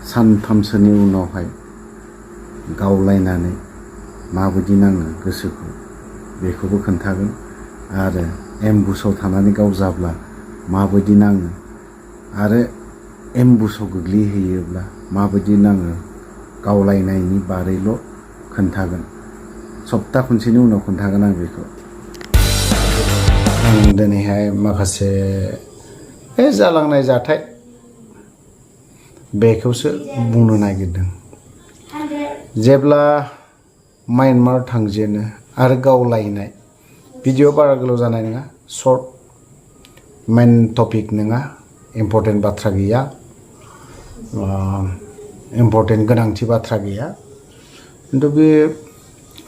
सानथामसोनि उनावहाय गावलायनानै माबायदि नाङो गोसोखौ बेखौबो खोन्थागोन आरो एम्बुसाव थानानै गावजाब्ला माबायदि नाङो आरो एम्बुसाव गोग्लैहैयोब्ला माबायदि नाङो गावलायनायनि बारैल' खोन्थागोन सप्ता खनसेनि उनाव खोन्थागोन आं बेखौ आं दिनैहाय माखासे जालांनाय जाथाय बेखौसो बुंनो नागिरदों जेब्ला म्यानमार थांजेनो आरो गावलायनाय भिडिअ बारा गोलाव जानाय नङा सर्ट मेन टपिक नङा इम्पर्टेन्ट बाथ्रा गैया इम्पर्टेन्ट गोनांथि बाथ्रा गैया खिन्थु बे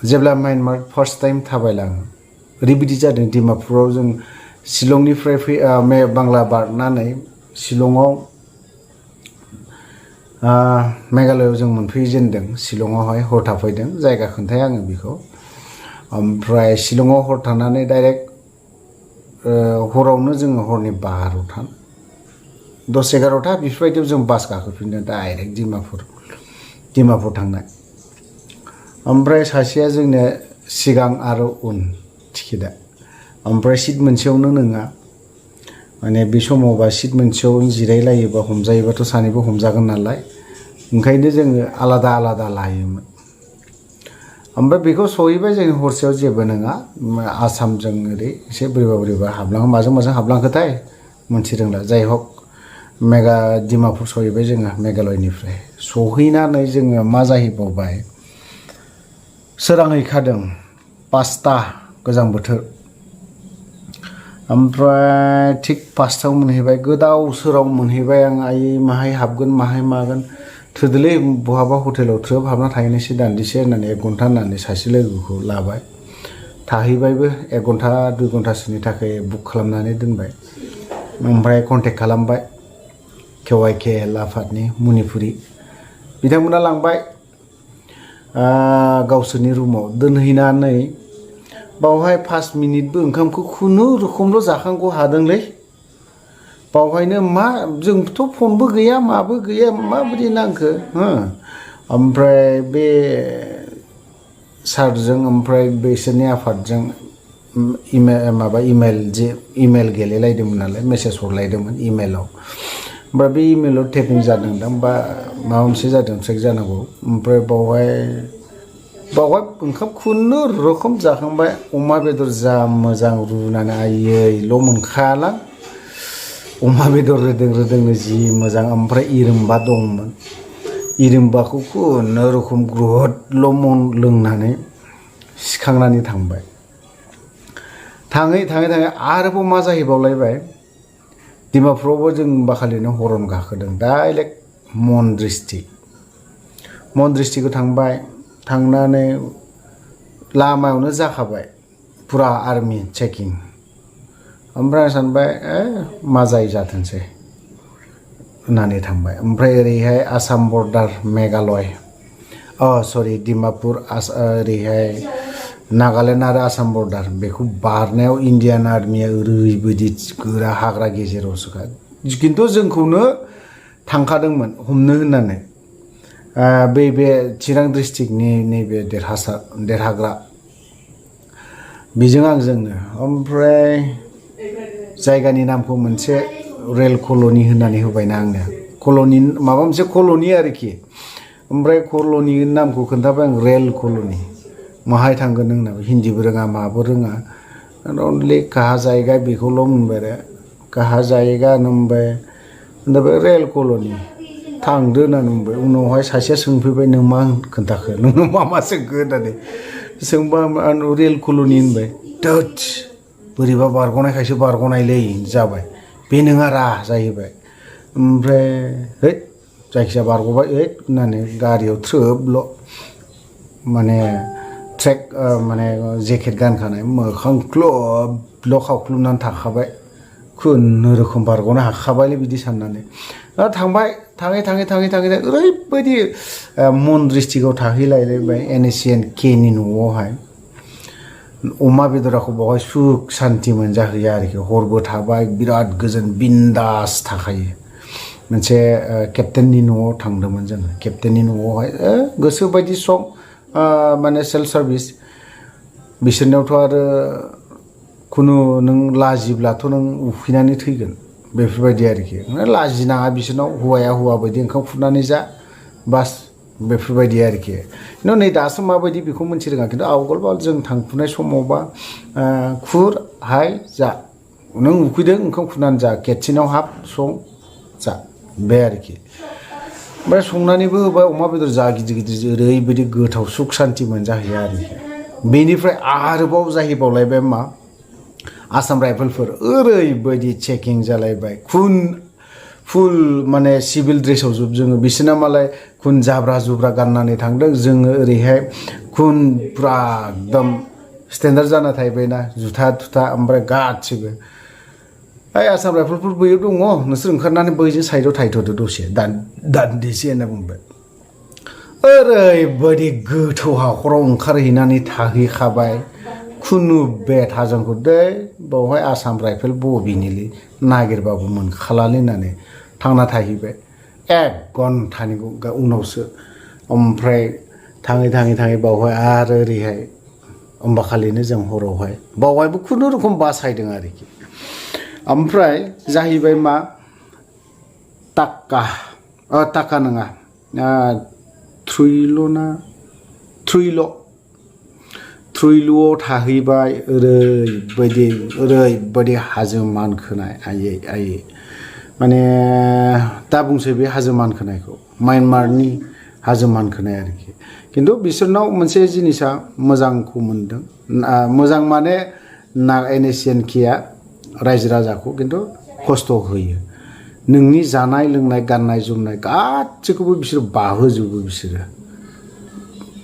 जेब्ला म्यानमार फार्स्ट टाइम थाबायलाङो ओरैबायदि जादों डिमापुराव जों शिलंनिफ्राय बांला बारनानै शिलंआव मेघालयआव जों मोनफैजेनदों शिलंआवहाय हर थाफैदों जायगा खोन्थाया आङो बेखौ ओमफ्राय शिलंआव हर थानानै डाइरेक्ट हरावनो जोङो हरनि 12:00 10-11 बेफोरबायदियाव जों बास गाखोफिनदों डाइरेक्ट डिमापुर थांनाय ओमफ्राय सासेया जोंनो सिगां आरो उन टिकेटआ ओमफ्राय सिट मोनसेयावनो नङा माने बे समावबा सिट मोनसेयावनो जिरायलायोबा हमजायोबाथ' सानैबो हमजागोन नालाय ओंखायनो जोङो आलादा आलादा लायोमोन ओमफ्राय बेखौ सहैबाय जों हरसेयाव जेबो नङा आसामजों ओरै एसे बोरैबा हाबलाङो माजों हाबलांखोथाय मोनथिरोंला जाय हक डिमापुर सहैबाय जोङो मेघालयनिफ्राय सहैनानै जोङो मा जाहैबावबाय सोरांहैखादों 5टा गोजां बोथोर ओमफ्राय थिग 5टायाव मोनहैबाय गोदाव सोराव मोनहैबाय आं आयै माहाय हाबगोन माहाय मागोन थोदोलै बहाबा हटेलाव थ्रोब हाबना थाहैनोसै दान्दिसे होननानै 1 घन्टा होननानै सासे लोगोखौ लाबाय थाहैबायबो 1 घन्टा 2 घन्टासोनि थाखाय बुक खालामनानै दोनबाय ओमफ्राय कन्टेक्ट खालामबाय KYK आफादनि मणिपुरि बिथांमोना लांबाय गावसोरनि रुमाव दोनहैनानै बावहाय 5 मिनिटबो ओंखामखौ खुनुरुखुमल' जाखांगौ हादोंलै बावहायनो मा जोंथ' फनबो गैया माबो गैया माबायदि नांखो ओमफ्राय बे सारजों ओमफ्राय बिसोरनि आफादजों इमेल गेलेलायदोंमोन नालाय मेसेज हरलायदोंमोन इमेलाव ओमफ्राय बे इमेलाव टेपिं जादों दां बा माबा मोनसे जादों ट्रेक जानांगौ ओमफ्राय बावहाय ओंखाम खुनुरुखुम जाखांबाय अमा बेदर जा मोजां रुनानै आयैल' मोनखालां अमा बेदर रोदोंनो जि मोजां ओमफ्राय इरोम्बा दंमोन इरोम्बाखौ खुनुरुखुम ग्रुदल' लोंनानै सिखांनानै थाङै आरोबाव मा जाहैबावलायबाय डिमापुरावबो जों बाखालिनो हरन गाखोदों डाइरेक्ट मन डिस्ट्रिक्टखौ थांबाय थांनानै लामायावनो जाखाबाय फुरा आर्मि चेकिं ओमफ्राय सानबाय मा जायो जाथोंसै होननानै थांबाय ओमफ्राय ओरैहाय आसाम बर्डार मेघालय डिमापुर ओरैहाय नागालेण्ड आरो आसाम बर्डार बेखौ बारनायाव इण्डियान आर्मिया ओरैबायदि गोरा हाग्रा गेजेरावसोखा खिन्थु जोंखौनो थांखादोंमोन हमनो होननानै बे चिरां डिस्ट्रिक्टनि नैबे देरहाग्रा बेजों आंजोंनो ओमफ्राय जायगानि नामखौ मोनसे रेल कल'नि होननानै होबायना आंनो कल'नि माबा मोनसे कल'नि आरोखि ओमफ्राय कल'नि नामखौ खोन्थाबाय आं रेल कल'नि माहाय थांगोन नोंनाबो हिन्दीबो रोङा माबो रोङा अनलि काहा जायगा बेखौल' मोनबाय आरो काहा जायगा होनबाय रेल कल'नि थांदो होननानै बुंबाय उनावहाय सासेया सोंफैबाय नों मा खोन्थाखो नोंनाव मा सोंखो होननानै सोंबा आं रेल कल'नि होनबाय दोद बोरैबा बारग'नायखायसो बारग'नायलै जाबाय बे नोङा रा जाहैबाय ओमफ्राय जायखिजाया बारग'बाय होननानै गारियाव थ्रोबल' माने ट्रेक माने जेकेट गानखानाय मोखां क्लबल' खावख्लुबनानै थाखाबाय खुनुरुखुम बारग'नो हाखाबायलै बिदि साननानै थांबाय थाङै ओरैबायदि मन डिस्ट्रिक्टआव थाहैलायबाय NACN-K-नि न'आवहाय अमा बेदराखौ बावहाय सुख सान्थि मोनजाहैयो आरोखि हरबो थाबाय बिराद गोजोन बिन्दास थाखायो मोनसे केप्टेननि न'आव थांदोंमोन जोङो केप्टेननि न'आवहाय गोसो बायदि सं माने सेल्फ सार्भिस बिसोरनियावथ' आरो खुनु नों लाजिब्लाथ' नों उखैनानै थैगोन बेफोरबायदि आरोखि लाजिनाङा बिसोरनाव हौवाया हौवा बायदि ओंखाम खुरनानै जा बास बेफोरबायदि आरोखि खिन्थु नै दासो माबायदि बेखौ मिथिरोङा खिन्थु आवगोलबा जों थांफुनाय समावबा खुर हाय जा नों उखैदों ओंखाम खुरनानै जा केटसिनाव हाब सं जा बे आरोखि ओमफ्राय संनानैबो होबाय अमा बेदर जा गिदिर गिदिर ओरैबायदि गोथाव सुख सान्थि मोनजाहैयो आरोखि बेनिफ्राय आरोबाव जाहैबावलायबाय मा आसाम राइफलफोर ओरैबायदि चेकिं जालायबाय खुन फुल माने सिभिल ड्रेसाव जोङो बिसोरना मालाय खुन जाब्रा जुब्रा गाननानै थांदों जोङो ओरैहाय खुन पुरा एकदम स्टेन्डार्ड जाना थाहैबायना जुथा थुथा ओमफ्राय गासिबो आसाम राइफलफोर बैयाव दङ नोंसोर ओंखारनानै बैजों साइडआव थाहैथ'दो दसे दान्दिसे होनना बुंबाय ओरैबायदि गोथौ हाखराव ओंखारहैनानै थाहैखाबाय खुनु बेट हाजोंखौ दै बावहाय आसाम राइफल बबेनिलै नागिरबाबो मोनखालालै होननानै थांना थाहैबाय 1 घन्टानि उनावसो ओमफ्राय थाङै बावहाय आरो ओरैहाय होमबाखालिनो जों हरावहाय बावहायबो खुनुरुखुम बासायदों आरोखि ओमफ्राय जाहैबाय मा टाका नङा थ्रुइल'आव थाहैबाय ओरैबायदि हाजो मानखोनाय आयै माने दा बुंसै बे हाजो मानखोनायखौ म्यानमारनि हाजो मानखोनाय आरोखि खिन्थु बिसोरनाव मोनसे जिनिसा मोजांखौ मोनदों मोजां माने NSCNKया रायजो राजाखौ खिन्थु खस्थ' होयो नोंनि जानाय लोंनाय गाननाय जोमनाय गासैखौबो बिसोर बाहोजोबो बिसोरो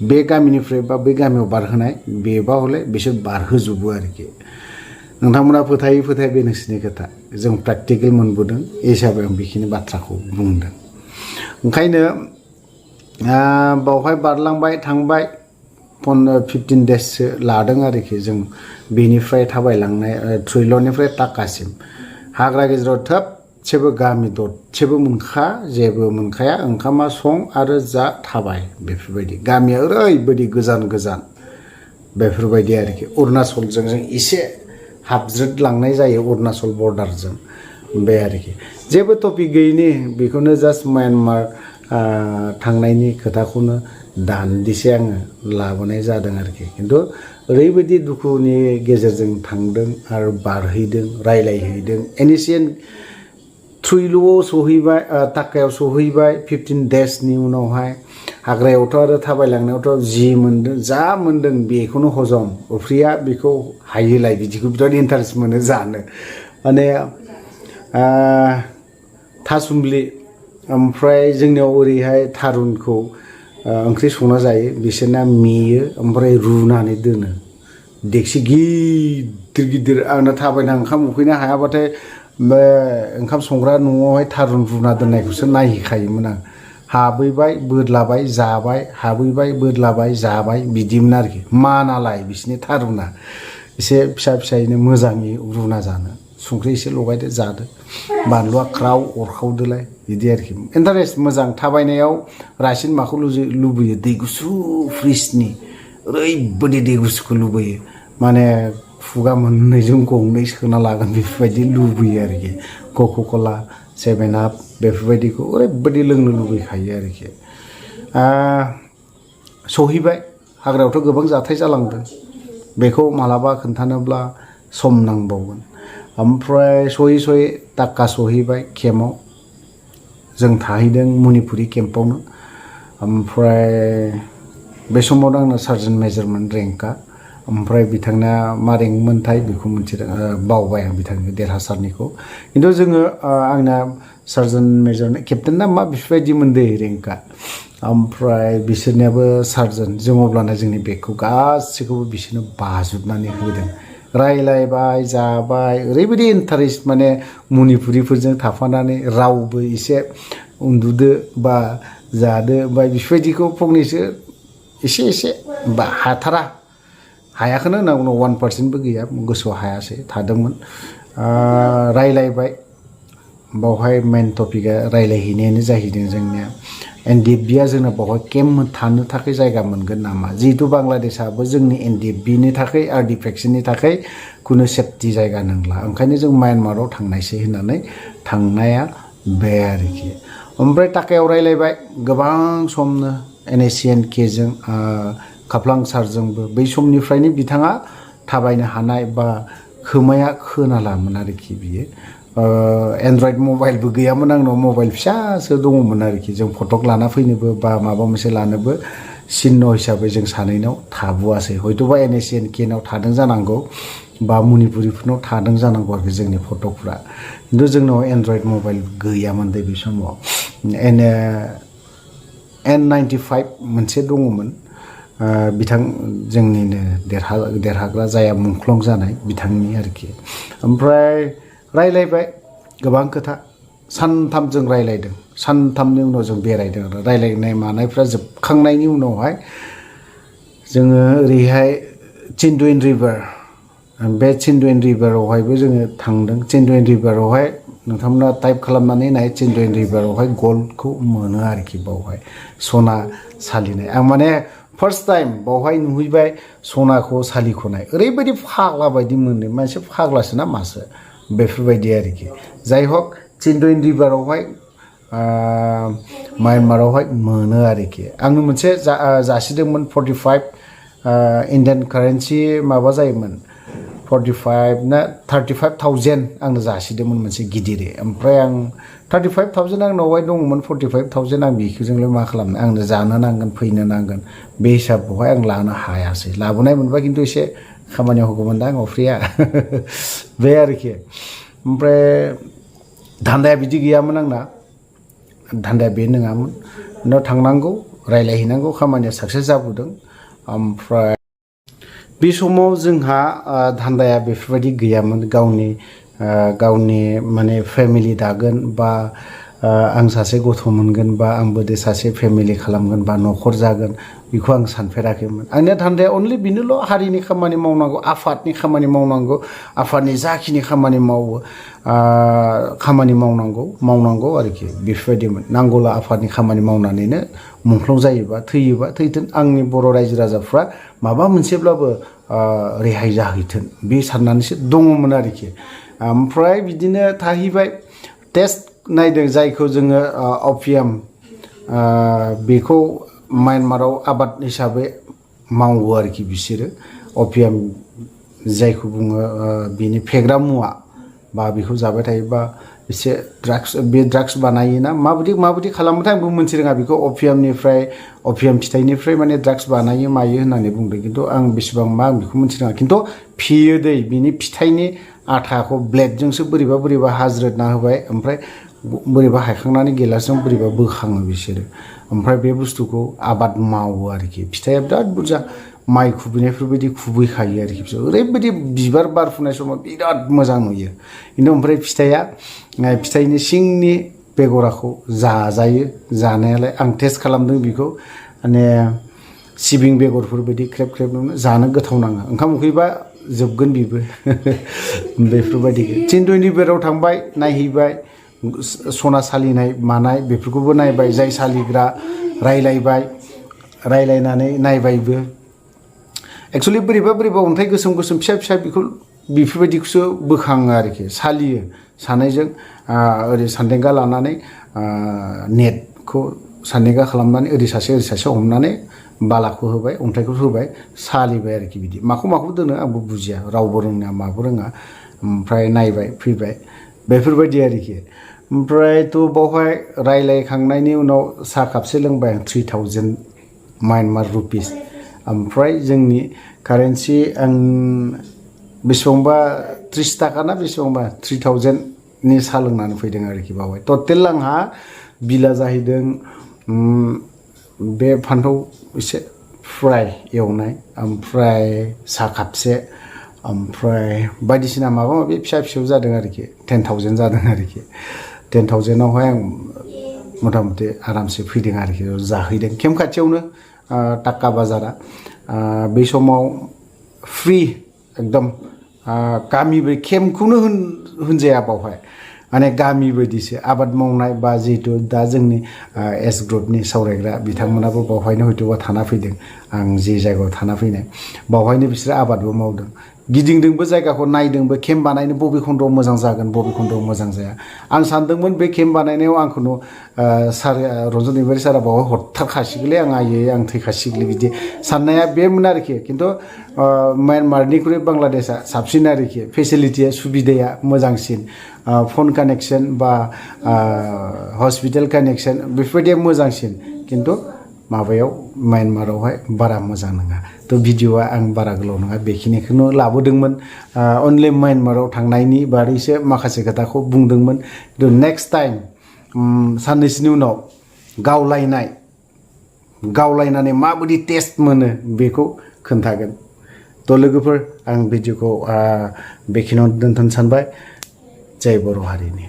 बे गामिनिफ्राय बा बे गामियाव बारहोनाय बेबा हले बिसोर बारहोजोबो आरोखि नोंथांमोना फोथायै बे नोंसोरनि खोथा जों प्रेक्टिकेल मोनबोदों हिसाबै आं बेखिनि बाथ्राखौ बुंदों ओंखायनो बावहाय बारलांबाय थांबाय 15 डेजसो लादों आरोखि जों बेनिफ्राय थाबायलांनाय थ्रुइल'निफ्राय टाकासिम हाग्रा गेजेराव थोबसेबो गामि दरसेबो जेबो मोनखाया ओंखामा सं आरो जा थाबाय बेफोरबायदि गामिया ओरैबायदि गोजान बेफोरबायदि आरोखि अरुणाचलजों जों एसे हाबज्रिदलांनाय जायो अरुणाचल बर्डारजों बे आरोखि जेबो टपिक गैयिनि बेखौनो जास्ट म्यानमार थांनायनि खोथाखौनो दान्दिसे आङो लाबोनाय जादों आरोखि खिन्थु ओरैबायदि दुखुनि गेजेरजों थांदों आरो बारहैदों रायलायहैदों NSCN थ्रुइल'आव सहैबाय टाकायाव सहैबाय 15 डेजनि उनावहाय हाग्रायावथ' आरो थाबायलांनायावथ' जि मोनदों जा मोनदों बेखौनो हजम उफ्रिया बेखौ हायोलाय बिदिखौ बिराद इन्टारेस्ट मोनो जानो माने थासुमब्लि ओमफ्राय जोंनियाव ओरैहाय थारुनखौ ओंख्रि संना जायो बिसोरना मेयो ओमफ्राय रुनानै दोनो देक्सि गिदिर आंना थाबायना ओंखाम उखैनो हायाबाथाय बे ओंखाम संग्रा न'आवहाय थारुन रुना दोननायखौसो नायहैखायोमोन आं हाबैबाय बोदलाबाय जाबाय हाबैबाय बोदलाबाय जाबाय बिदिमोन आरोखि मा नालाय बिसोरनि थारुना एसे फिसायैनो मोजाङै रुना जानो संख्रि एसे लगायदो जादो बानलुआ ख्राव अरखावदोलाय बिदि आरोखि इन्टारेस्ट मोजां थाबायनायाव रासिन माखौ लुबैयो दै गुसु फ्रिजनि ओरैबायदि दै गुसुखौ लुबैयो माने खुगा मोननैजों गंनै सोना लागोन बेफोरबायदि लुबैयो आरोखि क'का-कला 7up बेफोरबायदिखौ ओरैबायदि लोंनो लुबैखायो आरोखि सहैबाय हाग्रायावथ' गोबां जाथाय जालांदों बेखौ मालाबा खोन्थानोब्ला सम नांबावगोन ओमफ्राय सयै टाका सहैबाय केम्पआव जों थाहैदों मणिपुरि केम्पआवनो ओमफ्राय बे समावनो आंना सार्जेन्ट मेजरमोन रेंकआ ओमफ्राय बिथांना मा रेंकमोनथाय बेखौ मिथिदों बावबाय आं बिथांनि देरहासारनिखौ खिन्थु जोङो आंना सार्जेन्ट मेजर केप्टेन ना मा बेफोरबायदिमोन दै रेंकआ ओमफ्राय बिसोरनियाबो सार्जेन्ट जों अब्लाना जोंनि बेगखौ गासैखौबो बिसोरनो बाजुबनानै होदों रायलायबाय जाबाय ओरैबायदि इन्टारेस्ट माने मणिपुरिफोरजों थाफानानै रावबो एसे उन्दुदो बा जादो ओमफ्राय बेफोरबायदिखौ फंनैसो एसे बा हायाखौनो होनना बुंनो 1%बो गैया गोसोआव हायासै थादोंमोन रायलायबाय बावहाय मेन टपिकआ रायलायहैनायानो जाहैदों जोंनिया एनडिएफबिआ जोंना बावहाय केम्प थानो थाखाय जायगा मोनगोन नामा जिहेतु बांलादेशआबो जोंनि एनडिएफबिनि थाखाय आर्टिफेक्टसनि थाखाय खुनु सेफटि जायगा नंला ओंखायनो जों म्यानमाराव थांनायसै होननानै थांनाया बे आरोखि ओमफ्राय टाकायाव रायलायबाय गोबां समनो NACNK जों खाफ्लां सारजोंबो बै समनिफ्रायनो बिथाङा थाबायनो हानाय बा खोमाया खोनालामोन आरोखि बियो एन्ड्रइड मबाइलबो गैयामोन आंनाव मबाइल फिसासो दङमोन आरोखि जों फटक लाना फैनोबो बा माबा मोनसे लानोबो सिन्न हिसाबै जों सानैनाव थाबोआसै हयथ'बा NACNK-नाव थादों जानांगौ बा मणिपुरिफोरनाव थादों जानांगौ आरोखि जोंनि फटकफ्रा खिन्थु जोंनाव एन्ड्रइड मबाइल गैयामोन दे बे समाव N95 मोनसे दङमोन बिथां जोंनिनो देरहाग्रा जाया मुंख्लं जानाय बिथांनि आरोखि ओमफ्राय रायलायबाय गोबां खोथा सानथाम जों रायलायदों सानथामनि उनाव जों बेरायदों आरो रायलायनाय मानायफ्रा जोबखांनायनि उनावहाय जोङो ओरैहाय चिन्दुइन रिभार बे चिन्दुइन रिभारावहायबो जोङो थांदों चिन्दुइन रिभारावहाय नोंथांमोना टाइप खालामनानै नाय चिन्दुइन रिभारावहाय गल्डखौ मोनो आरोखि बावहाय सना सालिनाय आं माने फार्स्ट टाइम बावहाय नुहैबाय सनाखौ सालिख'नाय ओरैबायदि फाग्ला बायदि मोनो मानसि फाग्लासो ना मासो बेफोरबायदि आरोखि जाय हक चिन्दुइन रिभारावहाय म्यानमारावहाय मोनो आरोखि आंनो मोनसे जासिदोंमोन 45 इन्डियान कारेन्सि माबा जायोमोन 45 ना 35,000 आंनो जासिदोंमोन मोनसे गिदिरै ओमफ्राय आं 35,000 आंनावहाय दङमोन 45,000 आं बेखौजोंलाय मा खालामनो आंनो जानो नांगोन फैनो नांगोन बे हिसाबावहाय आं लानो हायासै लाबोनाय मोनबा खिन्थु एसे खामानियाव होगौमोनदां अफ्रिया बे आरोखि ओमफ्राय धान्दाया बिदि गैयामोन आंना धान्दाया बे नङामोन उनाव थांनांगौ रायलायहैनांगौ खामानिया साक्सेस जाबोदों ओमफ्राय बे समाव जोंहा धान्दाया बेफोरबायदि गैयामोन गावनि माने फेमिलि दागोन बा आं सासे गथ' मोनगोन बा आंबो दे सासे फेमिलि खालामगोन बा न'खर जागोन बेखौ आं सानफेराखैमोन आंनिया धान्दाया अनलि बेनोल' हारिनि खामानि मावनांगौ आफादनि खामानि मावनांगौ आफादनि जाखिनि खामानि मावो खामानि मावनांगौ आरोखि बेफोरबायदिमोन नांगौला आफादनि खामानि मावनानैनो मुंख्लं जायोबा थैथों आंनि बर' रायजो राजाफ्रा माबा मोनसेब्लाबो रेहाय जाहैथों बे साननानैसो दङमोन आरोखि ओमफ्राय बिदिनो थाहैबाय टेस्ट नायदों जायखौ जोङो अपियाम बेखौ म्यानमाराव आबाद हिसाबै मावो आरोखि बिसोरो अपियाम जायखौ बुङो बिनि फेग्रा मुवा बा बेखौ जाबाय थायोबा एसे ड्राग्स बानायोना माबायदि खालामोथाय आंबो मोनथि रोङा बेखौ अपियाम फिथाइनिफ्राय माने ड्राग्स बानायो मायो होननानै बुंदों खिन्थु आं बेसेबां मा आं बेखौ मोनथि रोङा खिन्थु फेयो दै बिनि फिथाइनि आथाखौ ब्लेडजोंसो बोरैबा हाज्रोदना होबाय ओमफ्राय बोरैबा हायखांनानै गिलासजों बोरैबा बोखाङो बिसोरो ओमफ्राय बे बुस्थुखौ आबाद मावो आरोखि फिथाइया बिराद बुरजा माइ खुबैनायफोरबायदि खुबैखायो आरोखि बिसोर ओरैबायदि बिबार बारफुनाय समाव बिराद मोजां नुयो खिन्थु ओमफ्राय फिथाइनि सिंनि बेगराखौ जाजायो जानायालाय आं टेस्ट खालामदों बेखौ माने सिबिं बेगरफोरबायदि ख्रेब जानो गोथाव नाङो ओंखाम उखैबा जोबगोन बेबो बेफोरबायदि चिन्दुइन रिभाराव थांबाय नायहैबाय सना सालिनाय मानाय बेफोरखौबो नायबाय जाय सालिग्रा रायलायनानै नायबायबो एक्सुवेलि बोरैबा अन्थाइ गोसोम फिसा बेफोरबायदिखौसो बोखाङो आरोखि सालियो सानैजों ओरै सान्देंगा लानानै नेटखौ सान्देंगा खालामनानै ओरै सासे हमनानै बालाखौ होबाय अन्थाइखौ होबाय सालिबाय आरोखि बिदि माखौ दोनो आंबो बुजिया रावबो रोङा माबो रोङा ओमफ्राय नायबाय फैबाय बेफोरबायदि आरोखि ओमफ्रायथ' बावहाय रायलायखांनायनि उनाव साहा कापसे लोंबाय आं 3,000 म्यानमार रुपिस ओमफ्राय जोंनि कारेन्सि आं बेसेबांबा 30 थाखा ना बेसेबांबा 3,000नि साहा लोंनानै फैदों आरोखि बावहाय टटेल आंहा बिला जाहैदों बे फान्थाव एसे फ्राय एवनाय ओमफ्राय साहा कापसे ओमफ्राय बायदिसिना माबा माबि फिसा जादों आरोखि 10,000 जादों आरोखि 10,000आवहाय आं मथा मथि आरामसे फैदों आरोखि जाहैदों केम्प खाथियावनो टाक्का बाजारा बे समाव फ्रि एकदम गामिबो केम्पखौनो होनजाया बावहाय माने गामि बायदिसो आबाद मावनाय बा जिहेतु दा जोंनि एस ग्रुपनि सावरायग्रा बिथांमोनाबो बावहायनो हयथ'बा थाना फैदों आं जे जायगायाव थाना फैनाय बावहायनो बिसोर आबादबो मावदों गिदिंदोंबो जायगाखौ नायदोंबो केम्प बानायनो बबे खन्द'आव मोजां जागोन बबे खन्द'आव मोजां जाया आं सानदोंमोन बे केम्प बानायनायाव आंखौनो सार रन्जन दैमारि सारा बावहाय हरथारखासिगोनलै आं आयै आं थैखासिगोनलै बिदि साननाया बेमोन आरोखि खिन्थु म्यानमारनिख्रुइ बांलादेशआ साबसिन आरोखि फेसिलिटिया सुबिदाया मोजांसिन फन कानेक्सन बा हस्पिटाल कानेक्सन बेफोरबायदिया मोजांसिन खिन्थु माबायाव म्यानमारावहाय बारा मोजां नङा थ' भिडिअआ आं बारा गोलाव नङा बेखिनिखौनो लाबोदोंमोन अनलि म्यानमाराव थांनायनि बारैसो माखासे खोथाखौ बुंदोंमोन खिन्थु नेक्स्ट टाइम साननैसोनि उनाव गावलायनानै माबायदि टेस्ट मोनो बेखौ खोन्थागोन थ' लोगोफोर आं भिडिअखौ बेखिनियाव दोनथ'नो सानबाय जय बर' हारिनि